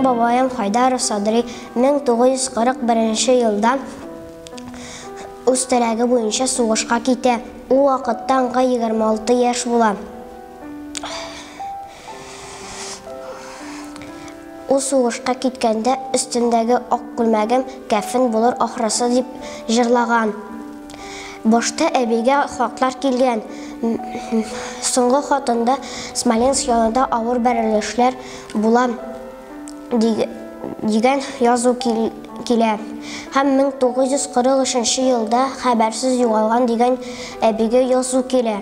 бабаем Хайдаров Садри 1941 елда үз теләге буенча сугышка китә. Ул вакытта аңа 26 яшь була. Ул сугышка киткәндә өстендәге ак күлмәгем кәфен булыр ахрысы дип җырлаган. Башта әбигә хатлар килгән. Соңгы хатында Смоленск янында авыр бәрелешләр була дигән язу килә. Һәм 1943 елда хәбәрсез югалган дигән әбигә язу килә.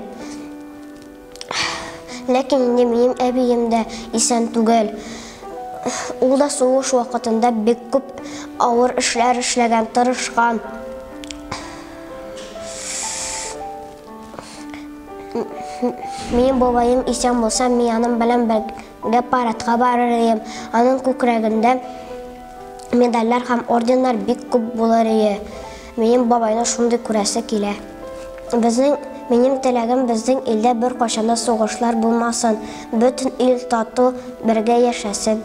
Ләкин инде минем әбием дә исән түгел. Ул да сугыш вакытында бик күп авыр эшләр эшләгән, тырышкан. Минем бабаем исән булса, мин аның белән бергә парадка барыр идем. Аның күкрәгендә медальләр һәм орденнар бик күп булыр иде. Минем бабайны шундый күрәсе килә. Безнең, минем теләгем, безнең илдә беркайчан да сугышлар булмасын, бөтен ил тату, бергә яшәсен.